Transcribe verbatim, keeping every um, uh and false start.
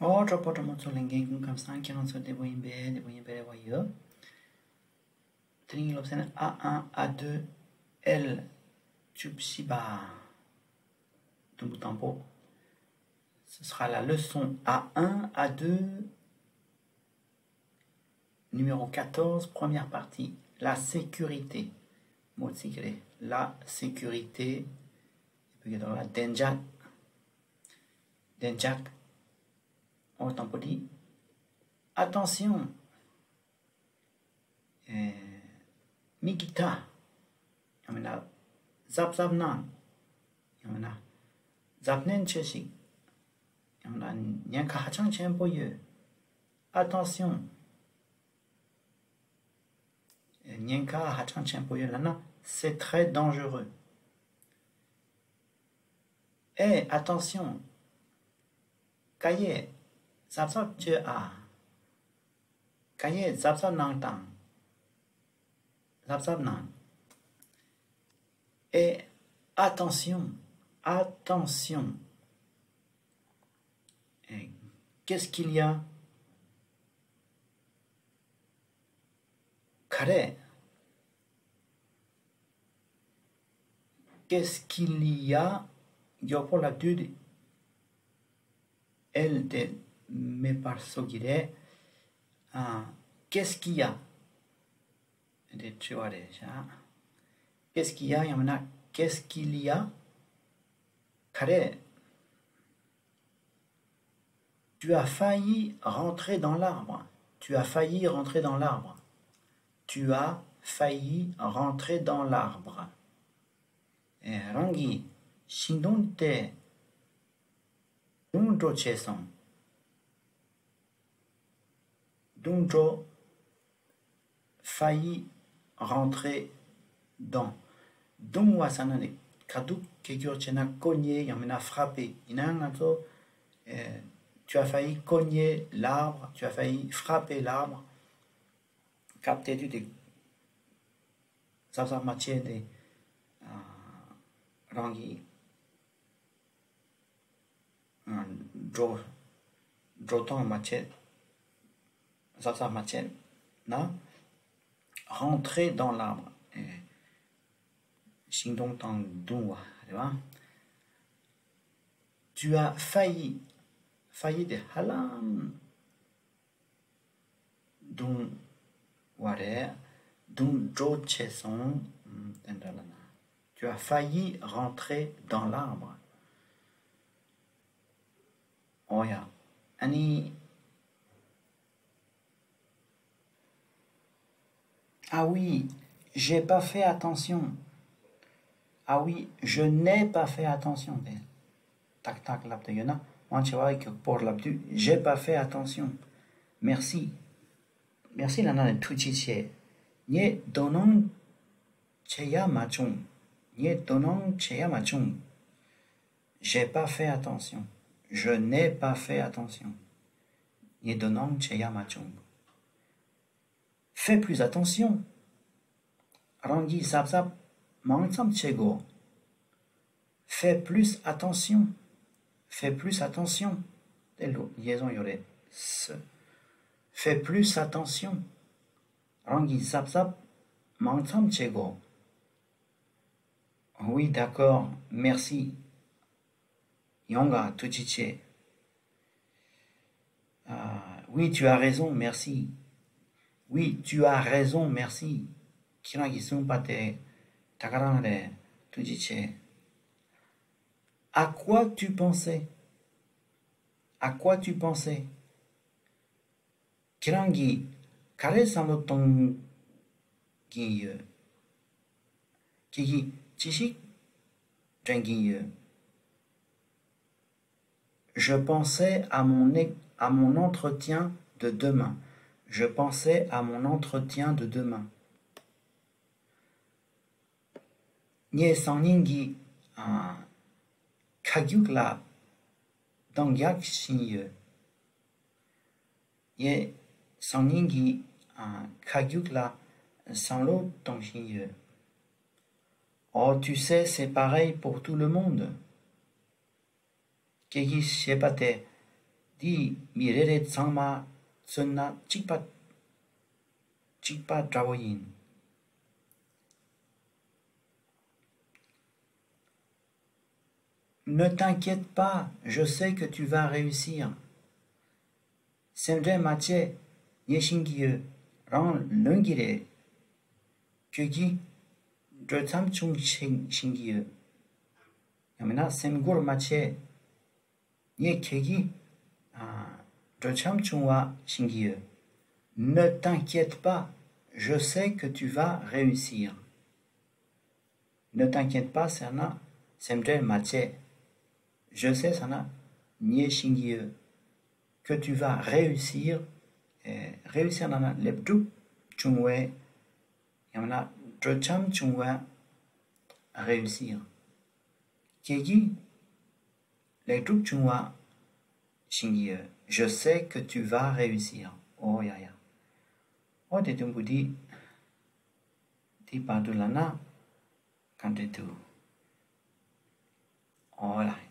ཨོ། གྲོགས་པོ་གྲོགས་མོ་ཚོ་ལྷན་རྒྱས་སྐུ་ཁམས་བཟང་། ཁྱེད་རང་ཚོ་བདེ་པོ་ཡིན་པས། བདེ་པོ་ཡིན་པས་རེ་བ་ཡོད། དེ་རིང་གི་སློབ་ཚན་ནི་ཨ་ཨན་ཨ་དུ་ཨེལ་བཅུ་བཞི་པ། དུམ་བུ་དང་པོ། Ce sera la leçon A un, A deux, numéro quatorze, première partie. La sécurité. མོ་ཚིག་རེད། La sécurité. བོད་སྐད་ཐོག་ལ་བདེ་འཇགས། བདེ་འཇགས། ཨོ། དང་པོ་དེ། Attention. ཨེ། མིག་གིས་ལྟ། ཡང་མིན་ན་གཟབ་གཟབ་གནང་། ཡང་མིན་ན་གཟབ་ནན་བྱོས་ཤིག། ཡང་མིན་ན་ཉེན་ཁ་ཧ་ཅང་ཆེན་པོ་ཡོད། Attention. ཉེན་ཁ་ཧ་ཅང་ཆེན་པོ་ཡོད་ལབ་ན། C'est très dangereux. ཨེ། Attention. ཀ་ཡེ། གཟབ་གཟབ་བྱོས་ཨ། ཀ་ཡེ། གཟབ་གཟབ་གནང་དང་། གཟབ་གཟབ་གནང་། ཨེ། Attention. Attention. ཨེ། Qu'est-ce qu'il y a? ག་རེ། Qu'est-ce qu'il y a? མགྱོགས་པོ་ལབ་དུས་ཨེལ་དེ་མེད་པར་བཟོ་གི་རེད། ཨ། Qu'est-ce qu'il y a? དེ་དྲི་བ་རེད་ཤག། Qu'est-ce qu'il y a? ཡང་མིན་ན་Qu'est-ce qu'il y a? ག་རེ། Tu as failli rentrer dans l'arbre. Tu as failli rentrer dans l'arbre. Tu as failli rentrer dans l'arbre. ཨེ། རང་གིས་ཤིང་སྡོང་དེ་རྡུང་འགྲོ་བྱས་སོང་། རྡུང་འགྲོ། Failli rentrer dans. རྡུང་བ་ཟེར་ན་ནི་ཁ་ཐུག་སྐད་སྒྱུར་བྱས་ན་cogner ཡང་མིན་ན་frapper ཡིན་ན། ང་ཚོ། ཨེ། Tu as failli cogner l'arbre, tu as failli frapper l'arbre. སྐབས་དེ་དུས་དེ་གཟབ་གཟབ་མ་བྱས་ཏེ། ཨ། རང་གི། ཨ། འགྲོ། འགྲོ་སྟངས་མ་བྱས། གཟབ་གཟབ་མ་བྱས་ན། Rentrer dans l'arbre. ཨེ། ཤིང་སྡོང་དང་རྡུང་བ་རེད་བ། Tu as failli. Failli དེ་ཧ་ལམ་རྡུང་བ་རེད། རྡུང་འགྲོ་བྱས་སོང་། ཨམ། དེ་འདྲ་ལབ་ན། Tu as failli rentrer dans l'arbre. ཨོ་ཡ། ཨ་ནི། Ah oui, j'ai pas fait attention. Ah oui, je n'ai pas fait attention. དེ་ཏག་ཏག་ལབ་དུས་ཡོད་ན། མང་ཆེ་བ་མགྱོགས་པོར་ལབ་དུས། J'ai pas fait attention. Merci. Merci ལབ་ན་ནི་ཐུགས་རྗེ་ཆེ། ངས་དོ་སྣང་བྱེད་ཡ་མ་བྱུང་། ངས་དོ་སྣང་བྱེད་ཡ་མ་བྱུང་། J'ai pas fait attention. Je n'ai pas fait attention. ངས་དོ་སྣང་བྱེད་ཡ་མ་བྱུང་། Fais plus attention. རང་གིས་གཟབ་གཟབ་མང་ཙམ་བྱེད་དགོས། Fais plus attention. Fais plus attention. དེ་ལ་ལུགས་ཡོད་རེད། Fais plus attention. རང་གིས་གཟབ་གཟབ་མང་ཙམ་བྱེད་དགོས། Oui, d'accord, merci. ཡོང་ག་ཐུགས་རྗེ་ཆེ། ཨ། Oui, tu as raison, merci. Oui, tu as raison, merci. ཁྱེད་རང་གིས་གསུངས་པ་དེ་ད་ག་རང་རེད། ཐུགས་རྗེ་ཆེ། À quoi tu pensais? À quoi tu pensais? ཁྱེད་རང་གིས་ག་རེ་བསམ་བློ་གཏོང་གིན་ཡོད། ཁྱེད་ཀྱིས་ཅི་ཞིག་དྲན་གྱིན་ཡོད། Je pensais à mon, à mon entretien de demain. Je pensais à mon entretien de demain. ངས་སང་ཉིན་གྱི། ཨ། ཁ་རྒྱུག་ལ་གདོང་རྒྱག་བཞིན་ཡོད། ངས་སང་ཉིན་གྱི། ཨ། ཁ་རྒྱུག་ལ་བསམ་བློ་གཏོང་བཞིན་ཡོད། Oh, tu sais, c'est pareil pour tout le monde. ཁྱེད་ཀྱིས་བཤད་པ་དེ་ འདི་མི་རེ་རེ་ཚང་མ་མཚོན་ན་གཅིག་པ་གཅིག་པ་འདྲ་བོ་ཡིན། Ne t'inquiète pas, je sais que tu vas réussir. སེམས་ཁྲལ་མ་བྱེད། ངས་ཤེས་ཀྱི་ཡོད། རང་ལོན་གྱི་རེད། ཁྱོད་ཀྱིས་གྲོས་འཆམ་བྱུང་ཤེས་ཤེས་ཀྱི་ཡོད། ཡང་མིན་ན་སེམས་ཁུར་མ་བྱེད། ངས་ཁྱེད་ཀྱིས་ཨ་གྲོས་འཆམ་བྱུང་བ་ཤེས་ཀྱི་ཡོད། Ne t'inquiète pas, je sais que tu vas réussir. Ne t'inquiète pas ཟེར་ན་སེམས་ཁྲལ་མ་བྱེད། Je sais ཟེར་ན་ངས་ཤེས་ཀྱི་ཡོད། Que tu vas réussir. ཨེ་réussir ལབ་ན་ལེགས་གྲུབ་བྱུང་བའི། ཡང་ན་གྲོས་འཆམ་བྱུང་བ། Réussir. ཁྱེད་ཀྱིས་ལེགས་གྲུབ་བྱུང་བ་ཤེས་ཀྱི་ཡོད། Je sais que tu vas réussir. ཨོ་ཡ་ཡ། ཨོ་དེ་དུམ་བུ་འདི་འདི་བར་དུ་ལབ་ན་ག་འདྲ་འདུག་ཨོ་ལ།